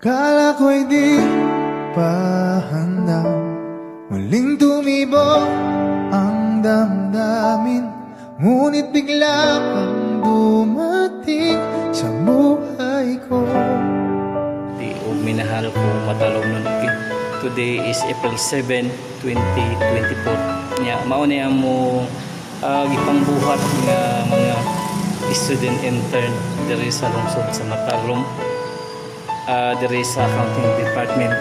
Kala ko'y di pa handa. Muling tumibok ang damdamin, ngunit bigla kang dumating sa buhay ko. Di og minahal ko Matalom nun. Okay. Today is April 7, 2024. Nya mao ni mo gipangbuhat nga mga student intern diri sa lungsod sa Matalom. Diri sa accounting department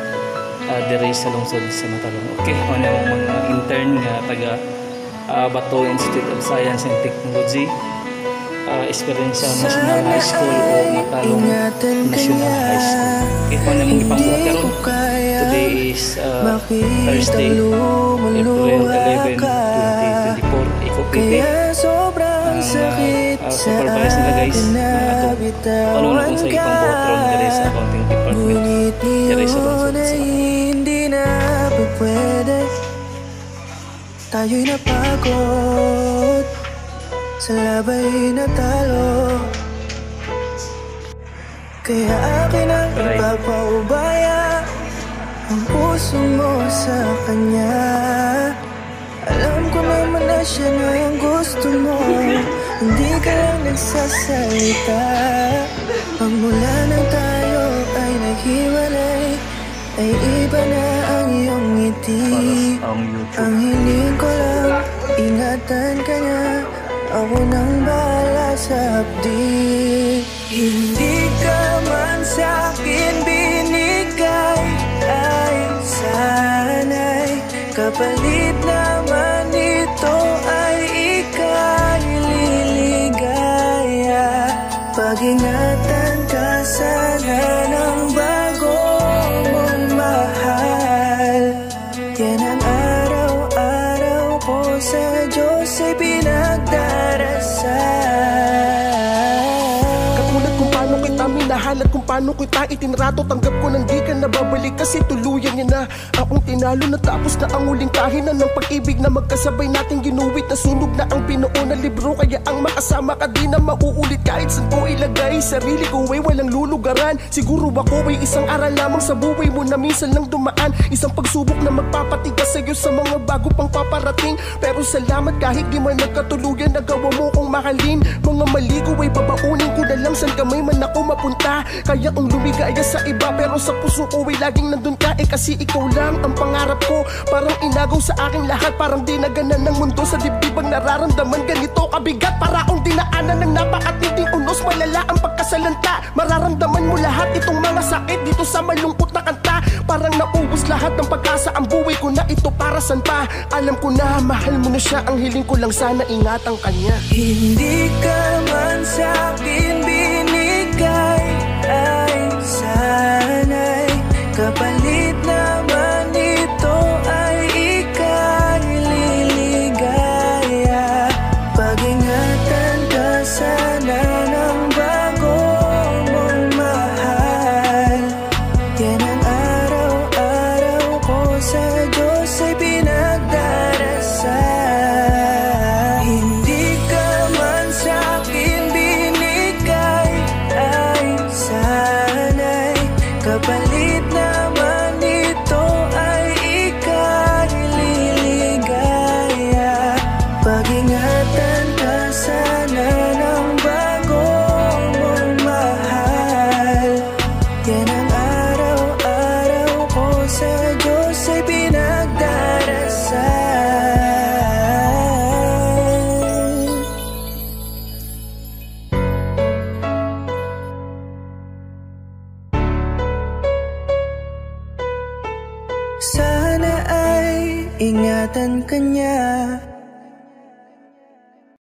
diri sa lungsod sa Matalom. Okay, mao ni ang mga intern nga taga Bato Institute of Science and Technology, Esperanza National High School o Matalom National High School. Okay, mao ni among gipangbuhat karon. Today is Thursday, April 11, 2024. Iko-pipi Kaya sobrang ang sakit sa supervise nila, guys, akin na ang ato ano na kung bitawan sa ka. ipangbuhat ron diri sa accounting department Ngunit diri sa ngayon lungsod sa ay Matalom. Hindi na pwede. Tayo'y napagod sa labay na talo, kaya akin ang Aray. Ipapaubaya ang puso mo sa kanya. Alam ko naman na siya na ang gusto mo, hindi ka lang nagsasalita. Magmula nang tayo ay naghiwalay, ay iba na ang iyong ngiti. Para sa ang YouTube. Ang hiling ko lang, ingatan ka niya. Ako nang bahala sa hapdi. Hindi ka man sa'kin binigay, ay sana'y kapalit naman nito ay ika'y liligaya. Pag-ingatan ka sana ng bago mong mahal. Yan ang araw-araw ko sa Diyos ay pinagdarasal. Katulad kung paano kita minahal at kung paano kita itinrato, tanggap ko nang di ka na babalik kasi tuluyan niya na akong tinalo. Natapos na ang huling pahina ng pag-ibig na magkasabay nating ginuwit. Nasunog na ang binuo na libro, kaya ang makasama ka di na mauulit. Kahit saan ko ilagay sarili ko ay walang lulugaran. Siguro ako ay isang aral lamang sa buhay mo na minsan lang dumaan, isang pagsubok na magpapatigas sa'yo sa mga bago pang paparating. Pero salamat, kahit di man nagkatuluyan, nagawa mo kong mahalin. Mga mali ko ay babaunin ko na lang san kamay man ako mapunta. Kaya kong lumigaya sa iba, pero sa puso ko ay laging nandun ka. Eh kasi ikaw lang ang pangarap ko. Parang inagaw sa aking lahat, parang di naganan ng mundo sa dibdib ang nararamdaman. Ganito kabigat, para akong dinaanan ng napakatinding unos. Malala ang pagkasalanta. Mararamdaman mo lahat itong mga sakit dito sa malungkot na kanta. Parang naubos lahat ng pag-asa. Ang buhay ko na ito, para san pa? Alam ko na mahal mo na siya. Ang hiling ko lang, sana ingatan ka niya. Hindi ka man sa'kin binigay, ay sana'y kapalit naman nito ay ika'y liligaya. Pag-ingatan ka sana ng bago mong mahal. Yan ang araw-araw ko sa Diyos ay pinagdarasal. Hindi ka man sa'kin binigay, ay sana'y kapalit naman nito ay ika'y liligaya. Pag-ingatan ka sana ng bago mong mahal. Yan ang araw-araw ko sa Diyos ay pinagdarasal. Sana ay ingatan ka niya.